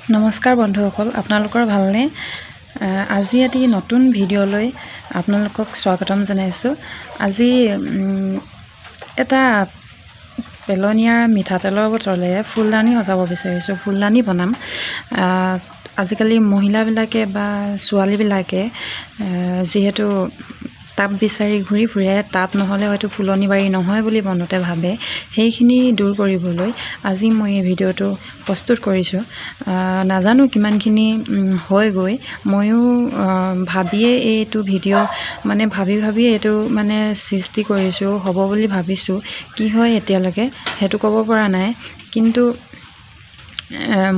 নমস্কাৰ বন্ধুসকল, আপোনালোকৰ ভালনে? আজি এটি নতুন ভিডিঅ'লৈ আপোনালোকক স্বাগতম জনাইছোঁ। আজি এটা পেলনীয়া মিঠাতেলৰ বটলেৰে ফুলদানি সজাব বিচাৰিছোঁ, ফুলদানি বনাম। আজিকালি মহিলাবিলাকে বা ছোৱালীবিলাকে যিহেতু টাব বিচাৰি ঘূৰি ফুৰে, টাব নহ'লে হয়তো ফুলনি বাৰী নহয় বুলি মনতে ভাবে, সেইখিনি দূৰ কৰিবলৈ আজি মই এই ভিডিঅ'টো প্ৰস্তুত কৰিছোঁ। নাজানো কিমানখিনি হয়গৈ, ময়ো ভাবিয়ে এইটো ভিডিঅ' মানে ভাবি ভাবিয়ে এইটো মানে সৃষ্টি কৰিছোঁ, হ'ব বুলি ভাবিছোঁ। কি হয় এতিয়ালৈকে সেইটো ক'ব পৰা নাই, কিন্তু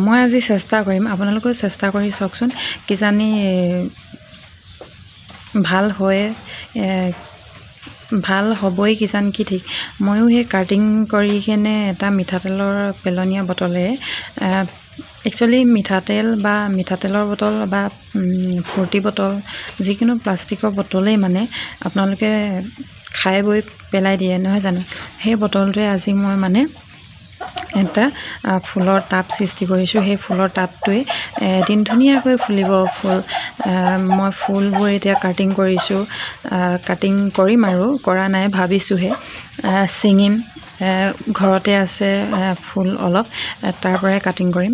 মই আজি চেষ্টা কৰিম। আপোনালোকেও চেষ্টা কৰি চাওকচোন, কিজানি ভাল হয়, ভাল হ'বই কিজান, কি ঠিক। ময়ো সেই কাটিং কৰি কেনে এটা মিঠাতেলৰ পেলনীয়া বটলেৰে, একচুৱেলি মিঠাতেল বা মিঠাতেলৰ বটল বা ফ্ৰুটি বটল, যিকোনো প্লাষ্টিকৰ বটলেই মানে আপোনালোকে খাই বৈ পেলাই দিয়ে নহয় জানো, সেই বটলটোৱে আজি মই মানে এটা ফুলৰ টাব সৃষ্টি কৰিছোঁ। সেই ফুলৰ টাবটোৱে এদিন ধুনীয়াকৈ ফুলিব ফুল। মই ফুলবোৰ এতিয়া কাটিং কৰিছোঁ, কাটিং কৰিম আৰু কৰা নাই, ভাবিছোঁহে ছিঙিম। ঘৰতে আছে ফুল অলপ, তাৰ পৰাই কাটিং কৰিম।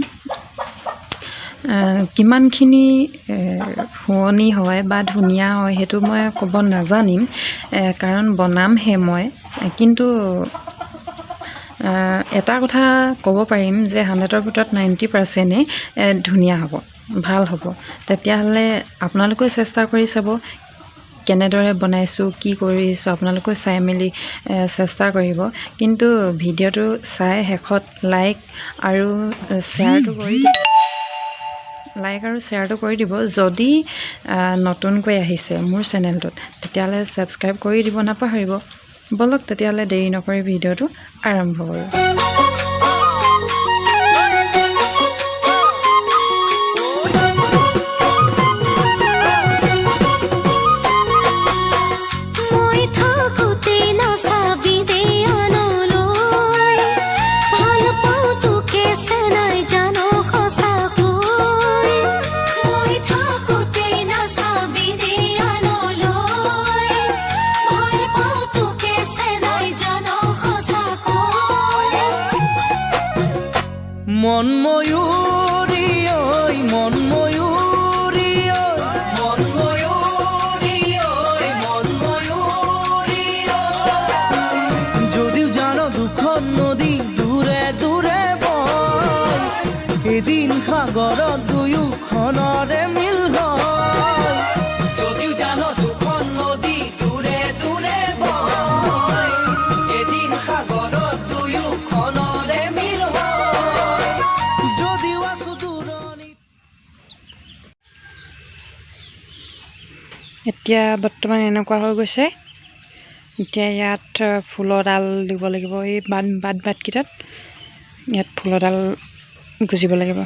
কিমানখিনি শুৱনি হয় বা ধুনীয়া হয় সেইটো মই ক'ব নাজানিম, কাৰণ বনামহে মই। কিন্তু এটা কথা ক'ব পাৰিম যে 100ৰ ভিতৰত 90%-েই ধুনীয়া হ'ব, ভাল হ'ব। তেতিয়াহ'লে আপোনালোকেও চেষ্টা কৰি চাব কেনেদৰে বনাইছোঁ, কি কৰিছোঁ, আপোনালোকেও চাই মেলি চেষ্টা কৰিব। কিন্তু ভিডিঅ'টো চাই শেষত লাইক আৰু শ্বেয়াৰটো কৰি দিব, লাইক আৰু শ্বেয়াৰটো কৰি দিব। যদি নতুনকৈ আহিছে মোৰ চেনেলটোত, তেতিয়াহ'লে ছাবস্ক্ৰাইব কৰি দিব নাপাহৰিব। ব'লক তেতিয়াহ'লে দেৰি নকৰি ভিডিঅ'টো আৰম্ভ কৰোঁ। মই থাকোতে নাচাবি দে আনলৈ, ভাল পাওঁ তোকে চেনাই জানো সঁচাকৈ। মই থাকোতে নাচাবি দে আনলৈ, ভাল পাওঁ তোকে চেনাই জানো সঁচাকৈ। মন ময়ূৰী ঐ, মন ময়ূৰী ঐ, মন ময়ূৰী ঐ, মন ময়ূৰী ঐ। যদিও জানো দুখন নদী দূৰে দূৰে বয়, এদিন সাগৰত দুয়োখনৰে মিল হয়। যদিও জানো দুখন নদী দূৰে দূৰে বয়, এদিন সাগৰত দুয়োখনৰে মিল হয়। যদিও আছো দূৰণিত। এতিয়া বৰ্তমান এনেকুৱা হৈ গৈছে। এতিয়া ইয়াত ফুলৰ ডাল দিব লাগিব, এই বাট বাট বাটকেইটাত ইয়াত ফুলৰ ডাল গুজিব লাগিব।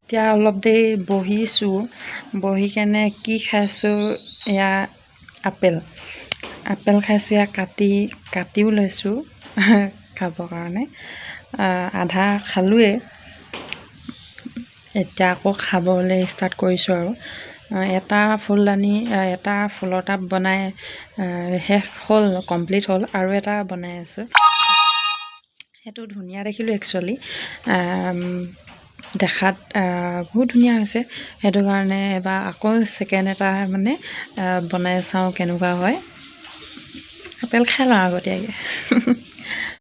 এতিয়া অলপ দেৰি বহিছোঁ, বহি কেনে কি খাইছোঁ, এয়া আপেল, আপেল খাইছোঁ। এয়া কাটিও লৈছোঁ খাবৰ কাৰণে, আধা খালোঁৱেই, এতিয়া আকৌ খাবলৈ ষ্টাৰ্ট কৰিছোঁ আৰু। এটা ফুলদানি, এটা ফুলৰ টাব বনাই শেষ হ'ল, কমপ্লিট হ'ল, আৰু এটা বনাই আছোঁ। সেইটো ধুনীয়া দেখিলোঁ একচুৱেলি, দেখাত বহুত ধুনীয়া হৈছে। সেইটো কাৰণে এবাৰ আকৌ ছেকেণ্ড এটা মানে বনাই চাওঁ কেনেকুৱা হয়। আপেল খাই লওঁ আগতীয়াকৈ।